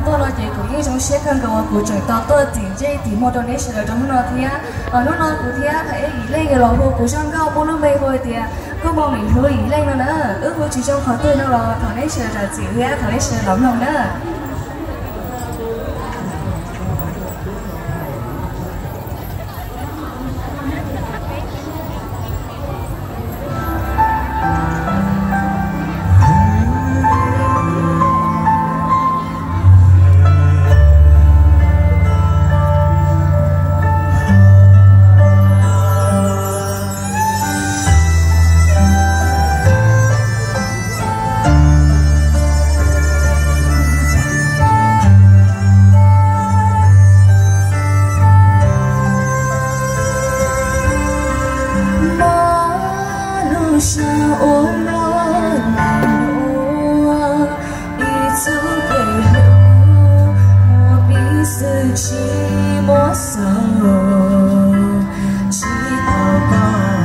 Tuaj no ces kuv yeej zoo siab kawg nkaus uas kuv tseem tau tuaj txim ntsej txim muag rau neb sawv daws rau hnub no thiab. Hnub no kuv thiab Thov Eb Yim Leej yuav los hu kuv zaj nkauj muaj lub npe hu tias Koj Muaj Mis Hlub Yim Leej no na. Wb hu tsis zoo qhov twg no los thov neb sawv daws zam txim thiab thov neb sawv daws los mloog na. Muaj lub sij hawm ua luaj li no, ib txoj kev hlub muaj pib xwb tsis muaj xaus, tsis tau koj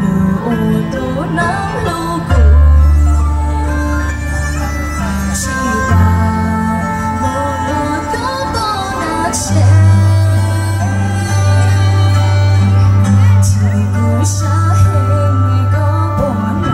lub ua tus neeg hlub kuv, tsis tau los los koj pom na tsev, tsis kuv sab heev koj pom no.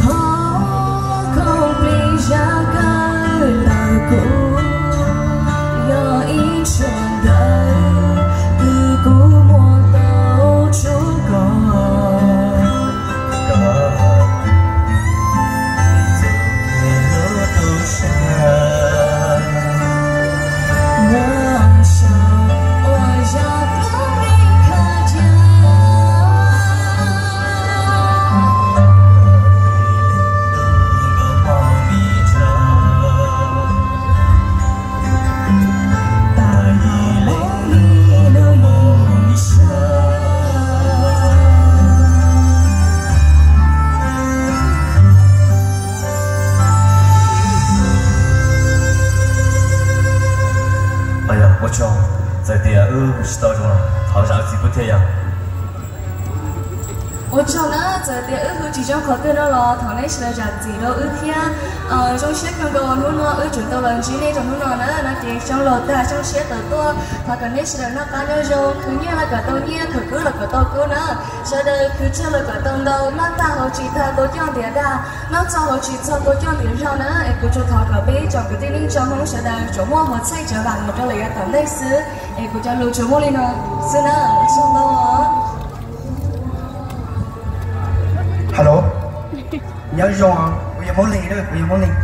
Qhov khoom plig zaj kawg ntawm kuv yog ib tshuaj ntawv uas kuv muab tau tshuaj koj. Ua tsaug na, txawm tias wb hu tsis zoo qhov twg no los thov nej sawv daws zam txim rau wb thiab. Zoo siab kawg nkaus hnub no wb tseem tau los ntsib nej rau hnub no na, no ces xyoo laus tag xyoo tshiab tawm tuaj, thov kom nej sawv daws noj qab nyob zoo, khwv nyiaj los kom tau nyiaj, khwv kub los kom tau kub na. Sawv daws khwv tsawg los kom tau ntau, noj tag haus tsis tag tau coj ntiav dag, noj txog haus tsis txog tau coj ntiav zog na. Es kuv tsuas thov kom peb ib tsoom kwv tij neej tsa Hmoob sawv daws tsuas muaj hmoov txhej tsav vam mus rau lawm yav tom ntej xwb. Es kuv cov lus tsuas muaj li no xwb na. Ua tsaug ntau. Hello, nyob zoo, kuv yog Hmoob Lis, kuv yog Hmoob Lis.